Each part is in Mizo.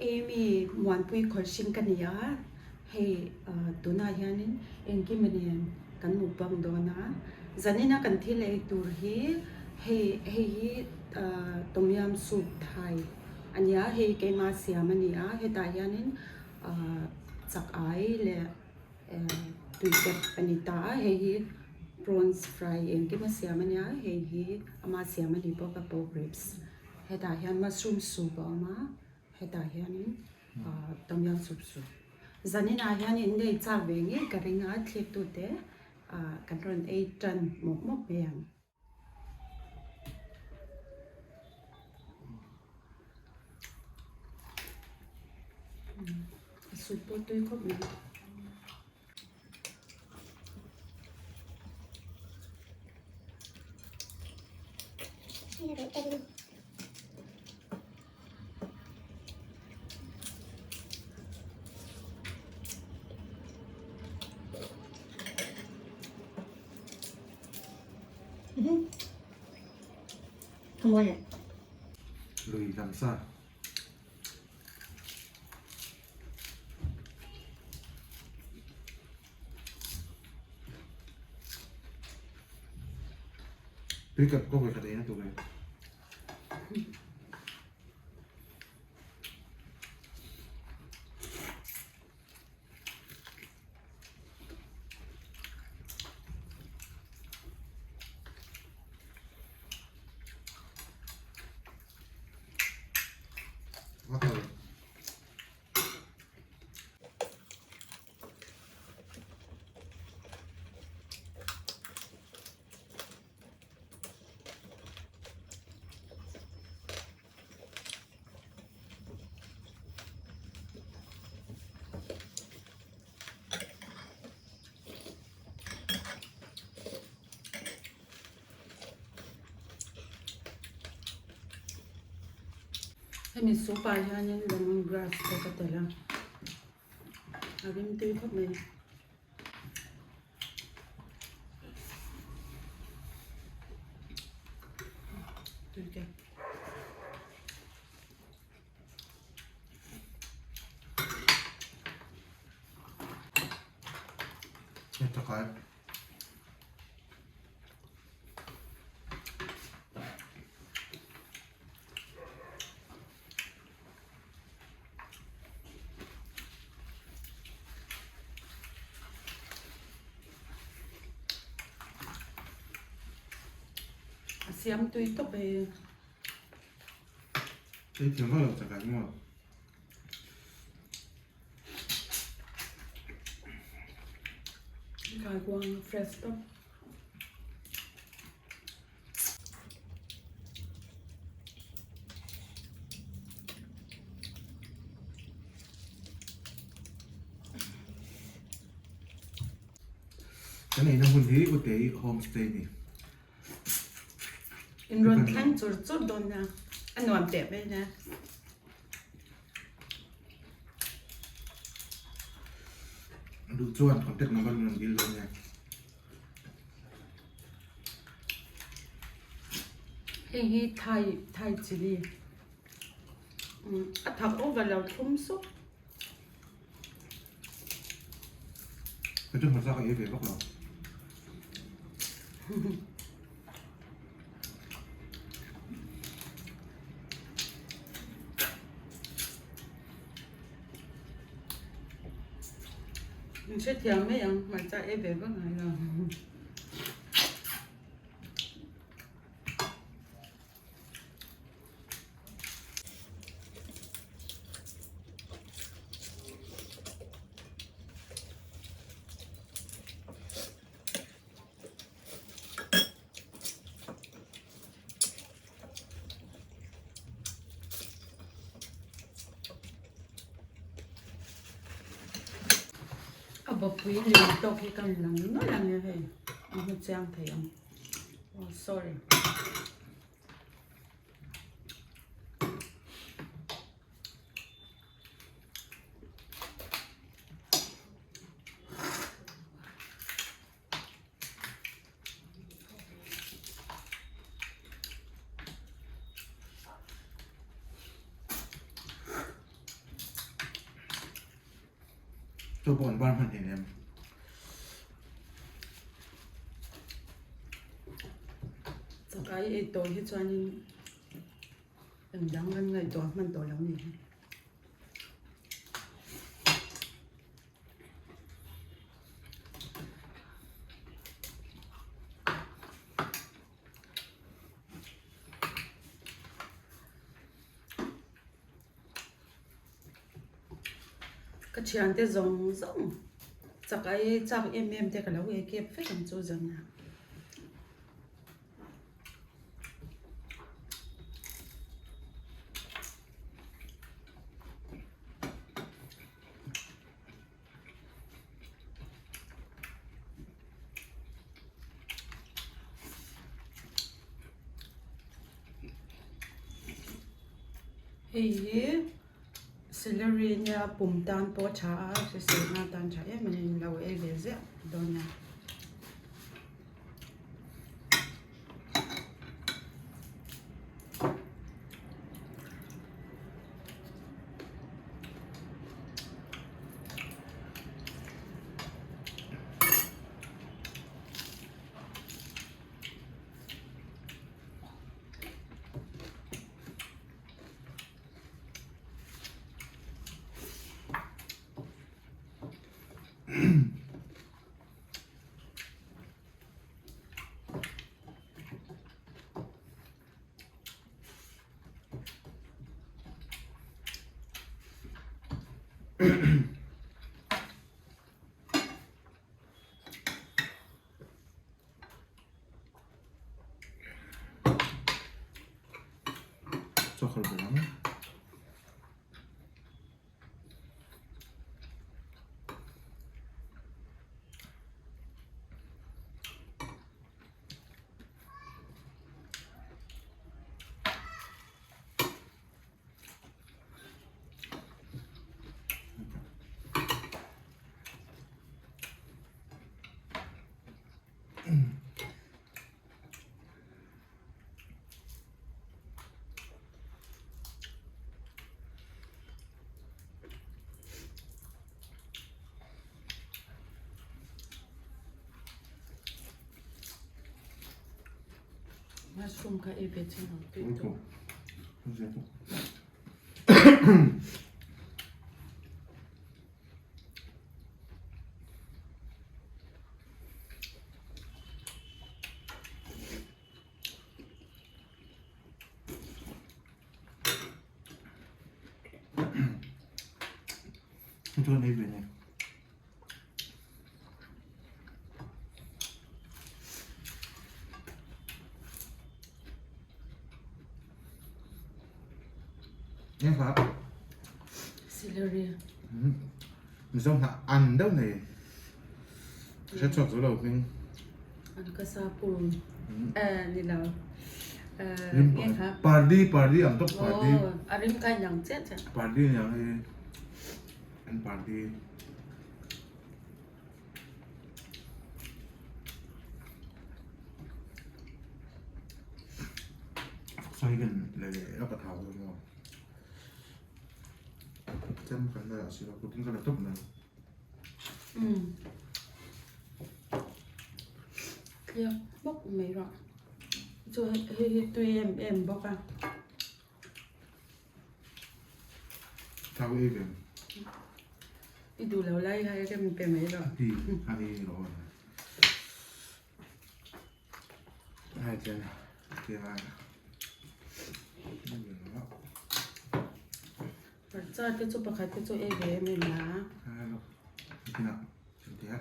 Amy Muanpui Khawlhring ka ni a, hei tunah hianin engkim a nen kan mukbang dawn a, zanina kan thil ei tur hi hei hei hi tom yam soup thai a ni a, hei keima siam a ni a, hetah hianin chak ai leh tui tep a ni ta a, hei hi prawns fry engkim a siam a nia, hei hi ama siam a ni bawk a pork ribs. Hetah hian mushroom soup a awm a, hetah hianin tom yum soup chu zaninah hian in nei chak ve ngei ka ring a, thliktute kan rawn ei tan mawp mawp mai ang. A soup pawh tui khawp mai. Lui lam sa. Tui kap ka vawi khat ei na tur e. Hemi soup ah hianin lemon grass te ka telh a, a rim tui khawp mai. Tui te. Hei takai. A siam tui tawp e. Ei thiam vak lo chakai maw? Kaikuang fresh tawp. Kan eina hun hi Utei homestay ni. In rawn thleng chur chur dawn nia, a nuam teh mai nia. Duh chuan contact number min rawn dil dawn nia. Hei hi Thai Thai chilli a thak over lo thlum sup. Ka chu hmasa ka ei ve vak lo. Min hrethiam mai ang hmarcha ei ve vak ngai lo. A bawpui lian tawk hi kan lang nawlh ang e hei a hmu chiang thei ang oh sorry. Chaw pawh kan bar hman thei lem. Chakai ei tawh hi chuanin engdang kan ngaihtuah hman tawh lo ni hi. Ka thiante zawng zawng chak ai chak em em te ka lo ei kep vek ang chu zan ah. Hei hi celery nia pum tan pawh a tha a hriselna tan tha em a ni lo ei ve ziah dawn a. Chawkawr ber ang. Mushroom kha ei ve chin ang tui tawh. Chuan ei ve nei. Nghe khá. Celery. Mizo hnah an deuh nei. Hre chhuak zo lo hming. An ka sa purun. Eh ni lo. Eh Rim nghe khá. Pardi pardi ang top pardi. Oh, a rim kai nang che che. Pardi niang hi. An pardi. Sawi kan le le ka thau zo mo. Chem kan la si lo kutin ka la top na. Clear bawk mai rawh. Chu hei hi tui em em bawk a. Thau ei ve. I duh lo lai kha rem pe mai rawh. Ti a ei rawh. Hai chen ti a. Hmarcha te chu pakhat te chu ei ve em em la. Hai lo. Tina. Tia.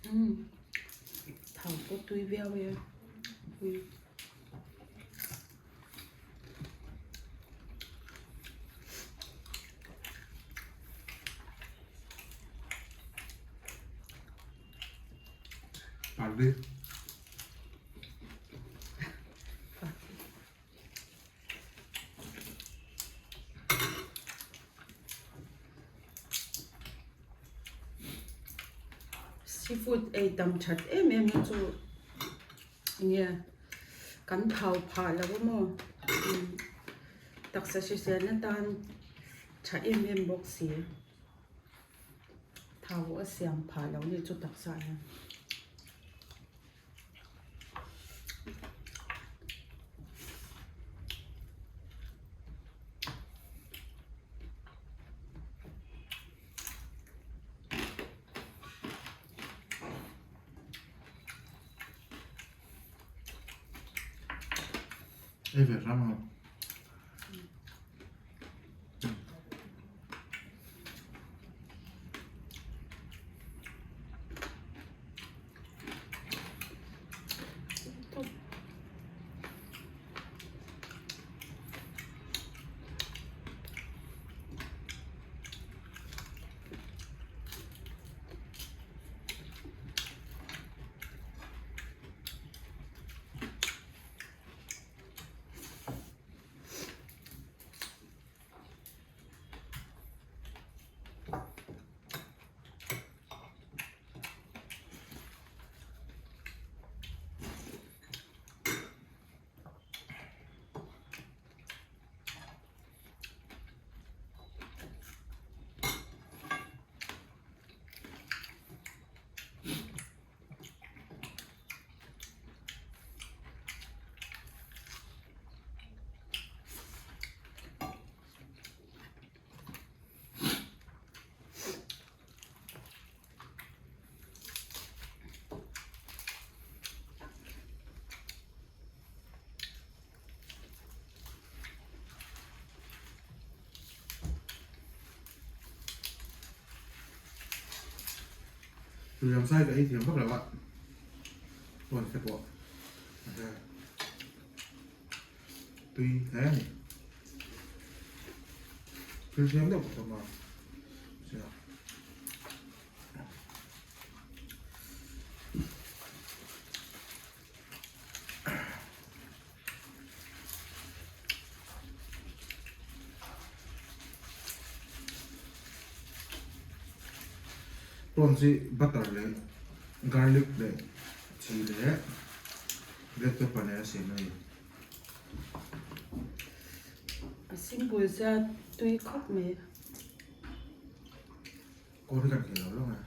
Umm thau pawh tui viau e. Pardi. Seafood ei tam that em em na chu enge kan thau phah lo a maw. Taksa hriselna tan tha em em bawk si. Thau a siam phah loh nih chu taksa ah hian. Ei ve ram ang. Tui lam sai ka ei thiam vak lo a, tawn te pawh tui hle a ni. Thil thiam deuh ka tam a, Prawn hi butter leh garlic leh chi leh black pepper nen a siam a ni. A simple zia tui khawp mai. Kawl hi kan thei lo lo nge.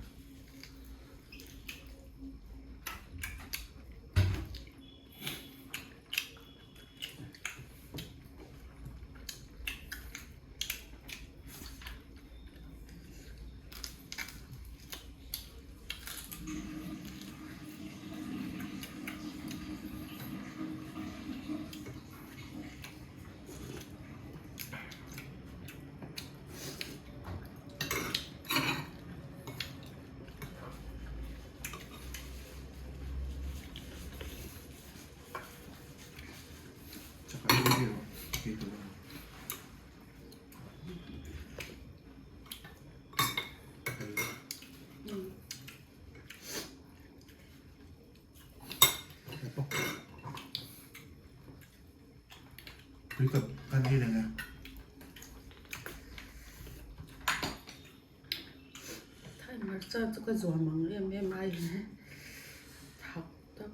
Tui tak kan ei reng e. Thai hmarcha chu ka zuam ang em em ai hian thak tak.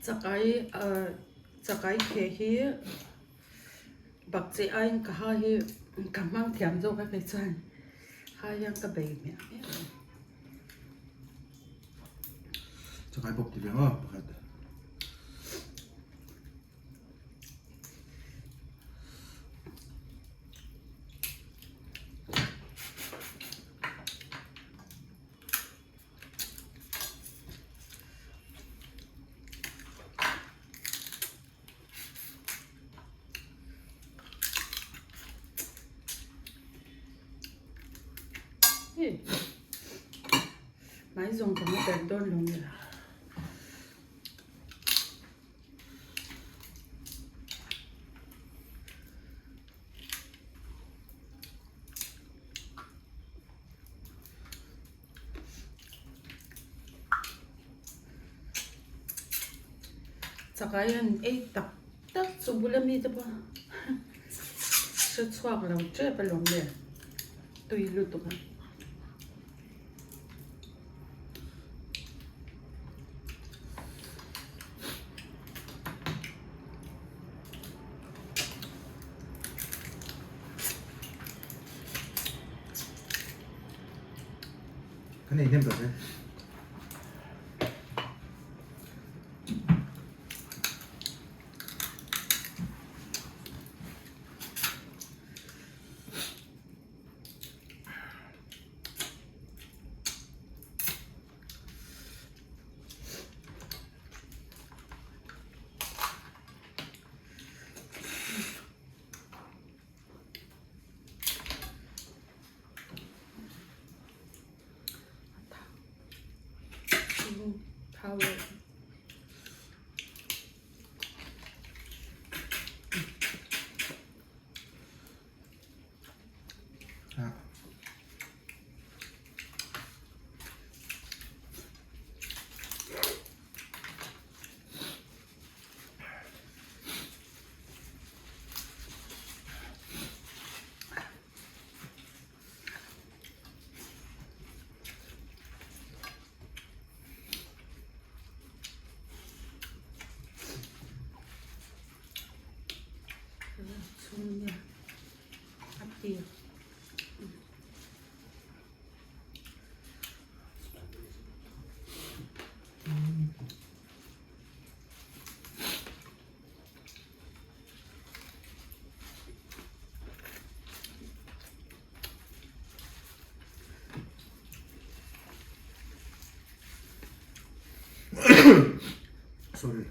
Chakai ah chakai kheh hi bakcheh aiin ka ha hi ka hmang thiam zawk a kei chuan ha hian ka bei hmiah hmiah a ni. Chakai bawk ti ve maw pakhat. Hmai zawng ka hmu ber dawn lo nge. Chakai an ei tak tak chu bula mite pawh hre chhuak lo tep alawm le tui lutuk a. Kan ei hnem tawh se. Sorry.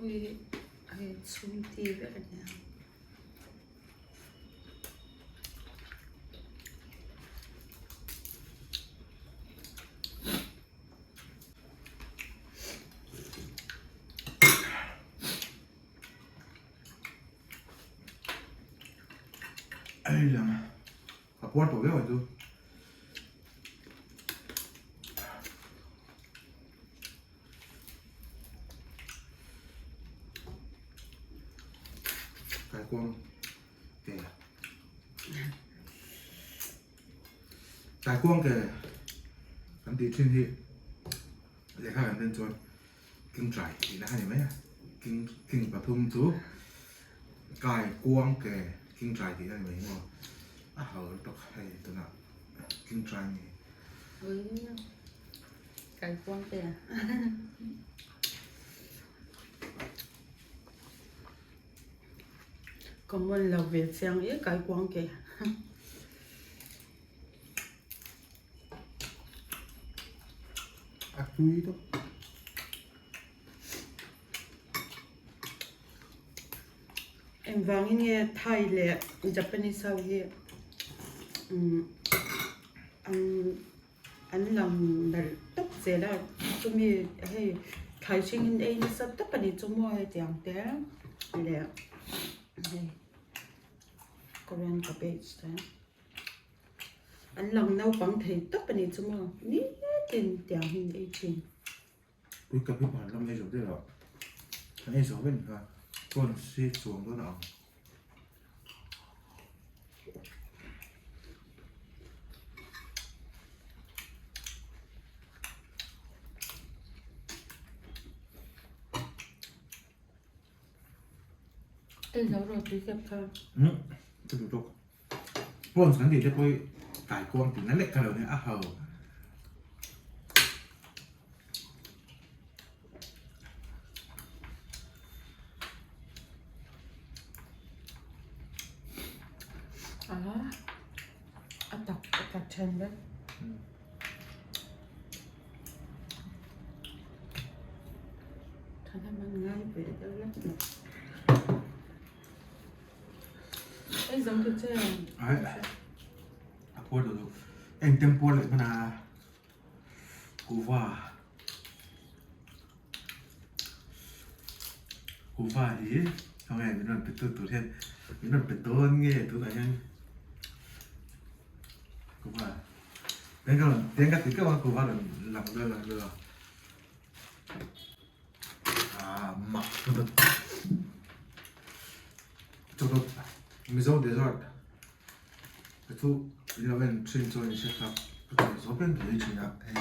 Ui hei chhum ti vek a nia. Ei lang a puar tawh viau ang chu. Kaikuang ke Kaikuang ke kan tih thin hi lehkha kan en chuan king trai tihna a ni mai a king king pathum chu kaikuang ke king trai tihna a ni mai maw a ho lutuk hei tunah king trai a ni. Kaikuang ke Common lo ve chiang e kaikuang ke. A tui tawp. Engvangin nge Thai leh Japanese ho hi an an lang nalh tawp zel a chumi hei thlai hringin ei nasa tawp a ni chu maw hetiang te leh hei Korean cabbage te. An lang naupang thei tawp a ni chu maw nitin tiang hi an ei thin. Ui ka hi pan lam ei zo deuh a, kan ei zo vek kha prawn si chuang dawn a ang. Ei zo rawh tui kep kha. Umm ka duh tawk. Prawns kan tih te pawh hi kaikuang tih na lek ka lo nia a ho. A tak a tak then vek. Thahnem an ngai ve deuh lek mai. Ei zo tu che. Ai a puar duh duh. Engtem puar leh hman a kuhva kuhva hi khawnge min rawn pe tu tur hian min rawn pe dawn nge tunah hian kuhva eng ka rawn eng ka ti keuh a kuhva rawn lang dawn lang dawn a. Mak chawdawt Mizo dessert te chu in lo en thin chuan in hre tak ka chawih zawk reng thei thin a hei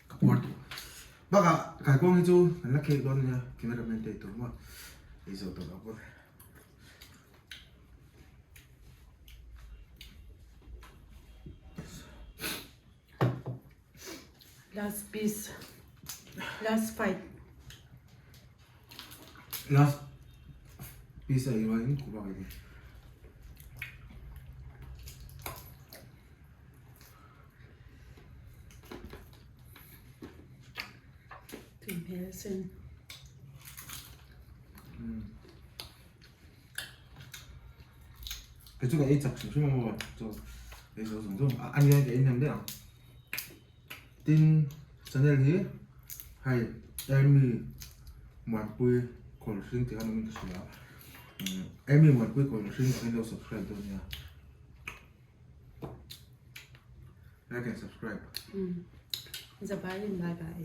ka puar tawh bakah kaikuang hi chu kan la khek dawn ania cameraman te ei tur maw ei zo tawh lo pawn. Last piece. Last fight. Last piece a iwa in kuba kai ni. Tui hmel sin. Mm. Kei chu ka ei chak hrim hrim a maw chu ei zo zawng zawng a ania ka ei hnem daih ang. Tin channel hi hei Amy Muanpui Kawlhring tih khan awmin ka hria a Amy Muanpui Kawlhring tih khan lo subscribe dawn nia like and subscribe. Zavaiin bye bye.